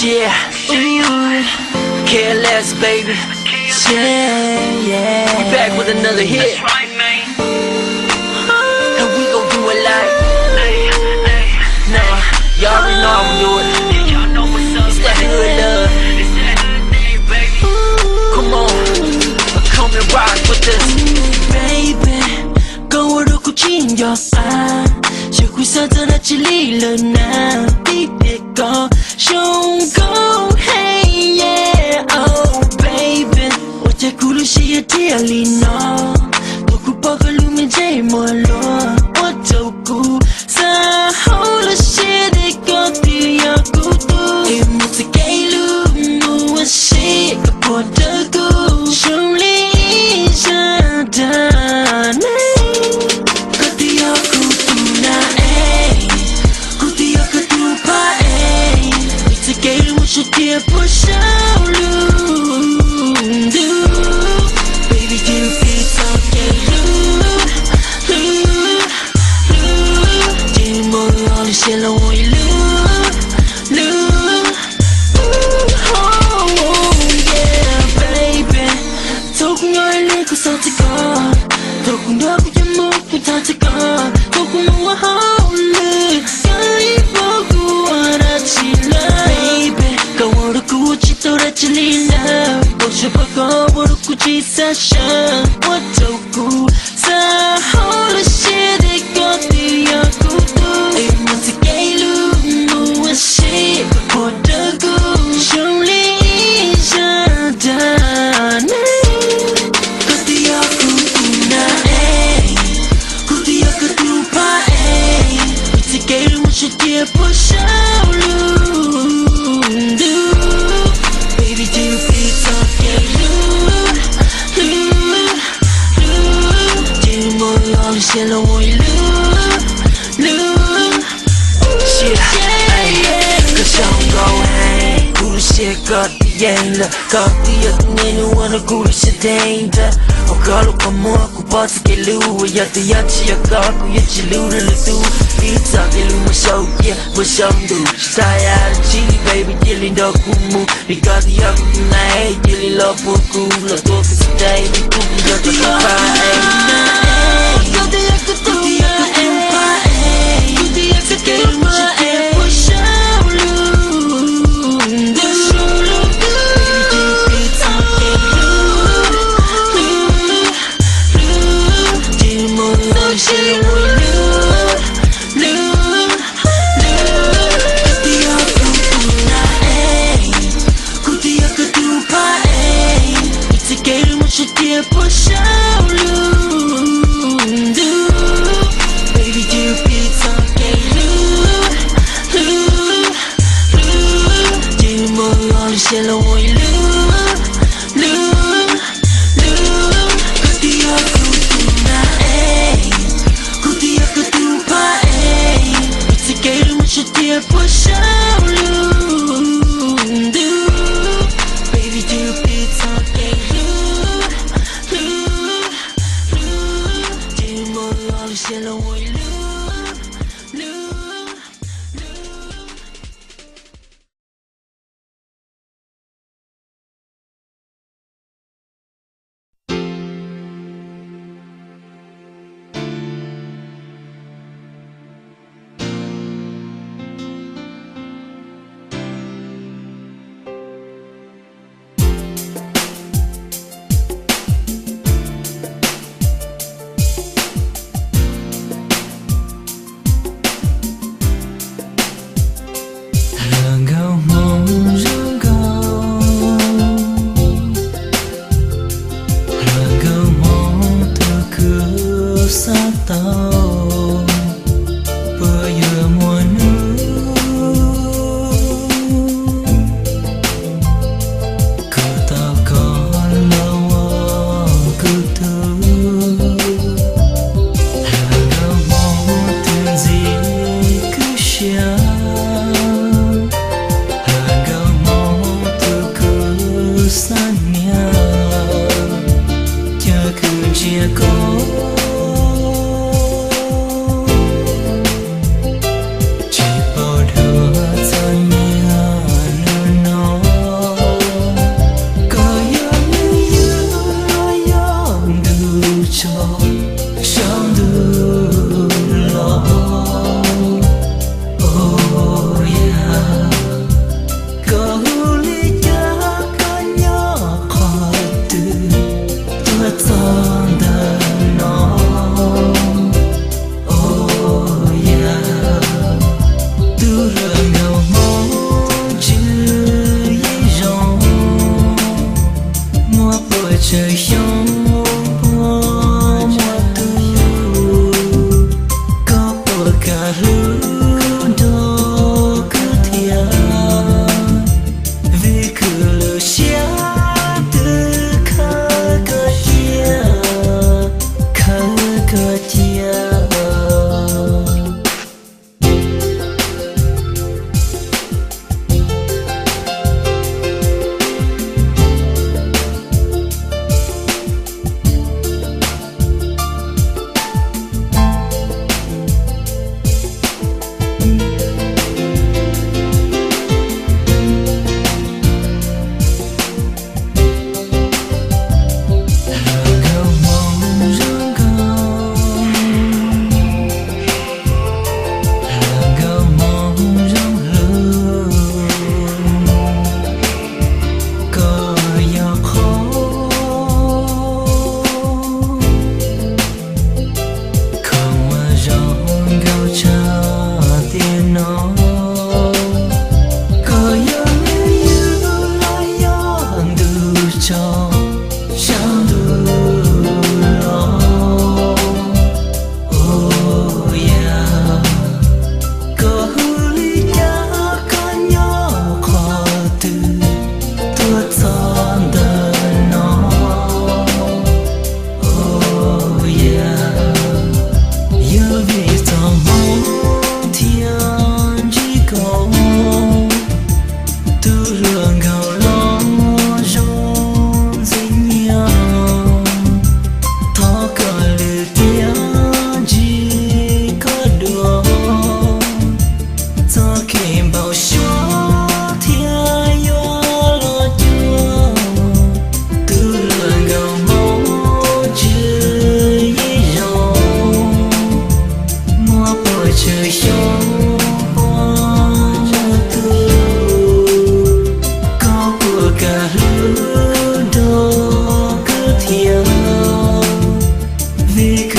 Yeah, ooh, careless, baby. Yeah, yeah. We back with another hit. And we gon' do it like, no, y'all already know how we do it. It's that hood love. Come on, come and rock with us. Baby, koj ua rau kuv tsis nco qab, xyov kuv xav txog dab tsi li lawm na, vim tias koj zoo nkauj heev, yeah, oh baby. Ua cas kuv lub siab yuav dhia li no, thaum kuv pom koj lub me ntsej muag luag, ua rau kuv xav hauv lub siab tias koj twb yog kuv tus. Es mus txoj kev hlub mus ua si, koj puas nrog kuv zoo li ib zaj dab neeg. Koj twb yog kuv tus nas es, kuv twb yog koj tus phab es, vim txoj kev hlub muaj sab tias puas saum lub ntuj. Baby, cia kuv piav txoj kev hlub, hlub, hlub, ces mus los lub siab los ua ib lub, lub, oh, yeah, baby. Thaum kuv nyob ib leeg kuv xav txog koj, thaum kuv nrog kuv cov mus kuv xav txog koj, thaum kuv mus ua hauj lwm, koj ib puag kuv ua dab tsi lawm, baby. Koj ua rau kuv ua tsis tau dab tsi li ntawd, ua tsis pom koj ua rau kuv tsis xav sawv, ua rau kuv xav hauv lub siab tias koj twb yog kuv tus. Es mus txoj kev hlub mus ua si, koj puas nrog kuv zoo li ib zaj dab neeg. Koj twb yog kuv tus nas es, kuv twb yog koj tus phab es, vim txoj kev hlub muaj sab tias puas saum lub ntuj. Baby, cia kuv piav txoj kev hlub, hlub, hlub, ces mus los lub siab los ua ib lub, lub, yeah, koj zoo nkauj heev, kuv lub siab koj twb yeej lawm, koj twb yog tus neeg uas ua rau kuv lub siab dheev ntawd. Hauv koj lub qhov muag kuv pom txoj kev hlub uas yog twg, yog tsis yog koj kuv yuav tsis hlub rau lwm tus. Vim txoj kev hlub muaj saum tias puas saum ntuj, tsis tas yam dab tsi li, baby, cia li nrog kuv mus, vim koj twb yog kuv tus nas es, cia li los puag kuv los tua kuv txhais tes, vim kuv twb yog koj tus phab es. Koj twb yog kuv tus nas es, kuv twb yog koj tus phab es, puas saum lub ntuj, saum lub ntuj. Baby, cia kuv piav txoj kev hlub, hlub, hlub, ces mus los lub siab los ua ib lub, lub, lub. Koj twb yog kuv tus nas es, kuv twb yog koj tus phab es, vim txoj kev hlub muaj sab tias puas saum lub ntuj. Baby, cia kuv piav txoj kev hlub, hlub, hlub, ces mus los lub siab los ua ib lub, lub, lub. Koj twb yog kuv tus nas es, kuv twb yog koj tus phab es, vim txoj kev hlub muaj sab tias puas saum lub ntuj. Baby, cia kuv piav txoj kev hlub, hlub, hlub, ces mus los lub siab los ua ib lub, lub, lub. Vim